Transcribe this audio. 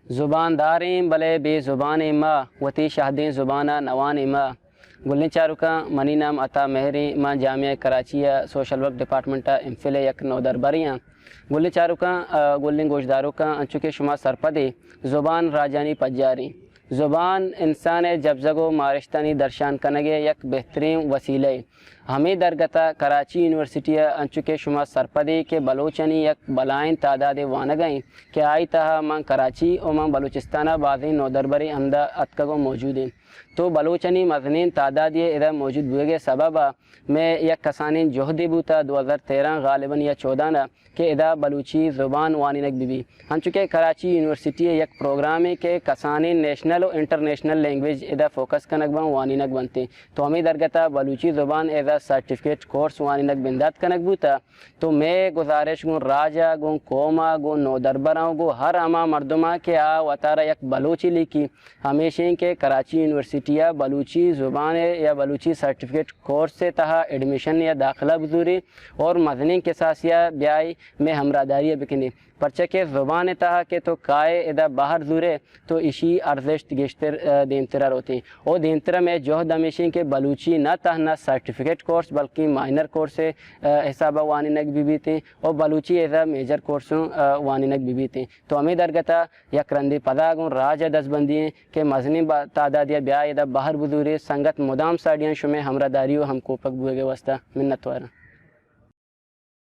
زبان داریں بلے بے زبانیں ما، وتی شہدیں زبان ءَ نوانیں ما۔ گلیں چاروکاں، منی نام عطا مہریں، من جامعہ کراچی ءَ سوشل ورک ڈپارٹمنٹ ءَ ایم فل ءِ یک نودربرے آں۔ گلیں چاروکاں، آ، گلیں گوشداروکاں، انچو کہ شما سرپدے، زبان راجانی پجاریں۔ زبان انسان ءِ جبزگ ءُ مارشتانی درشان کنگ ءِ یک بہتریں وسیلہ ءِ۔ ہمے درگت ءَ کراچی یونیورسٹی ءَ انچو کہ شما سرپدے کہ بلوچانی یک بلائیں تعدادے وانگ ءَ انت کہ آئی تہا من کراچی ءُ من بلوچستان ءَ بازیں نودربرے ہمدا اتکگ ءُ موجود انت۔ تو بلوچانی مزنیں تعدادے ادا موجود بوگ ءِ سبب ءَ مئے یک کسانیں جہدے بوتہ، دو ہزار تیرہ غالباً یا چودہ ءَ کہ ادا بلوچی زبان وانینگ بہ بی۔ انچو کہ کراچی یونیورسٹی ءِ یک پروگرامے کہ کسانیں نیشنل ءُ انٹرنیشنل لینگویج ادا فوکس کنگ بنت، وانینگ بنت۔ تو ہمے درگت ءَ بلوچی زبان ایز اے سرٹیفکیٹ کورس وانینگ بندات کنگ بوتہ۔ تو مئے گزارش گوں راج ءَ، گوں قوم ءَ، گوں نودربراں ءُ گوں ہر ہما مردماں کہ آ وتارا یک بلوچے لیکی، ہمیش انت کہ کراچی یونیورسٹی ءَ بلوچی زبان ءِ یا بلوچی سرٹیفکیٹ کورس ءِ تہا ایڈمیشن یا داخلہ بزورے اور مزنیں کساسے ءَ بیائے مئے ہمراہداری ءَ بکنے۔ پرچا کہ زبان ءِ تہا کہ تو کائے ادا بہر زورے تو ایشی ارزشت گیشتر، آ، دیمترا روتیں۔ او دیمترا مئے جہد ہمیش انت کہ بلوچی نہ تہنا سرٹیفکیٹ کورس بلکیں مائنر کورس ءِ، آ، حساب ءَ وانینگ بہ بیتیں او Balochi as a major course اوں، آ، وانینگ بہ بیتیں۔ تو ہمے درگت ءَ یک رندے پدا گوں راج ءَ دزبندی ایں کہ مزنیں با-، تعدادے ءَ بیا ادا بہر بزورے، سنگت مدام ساڑی آں شمئے ہمراہداری ءُ ہمکوپگ بوگ ءِ واستہ۔ منتواراں۔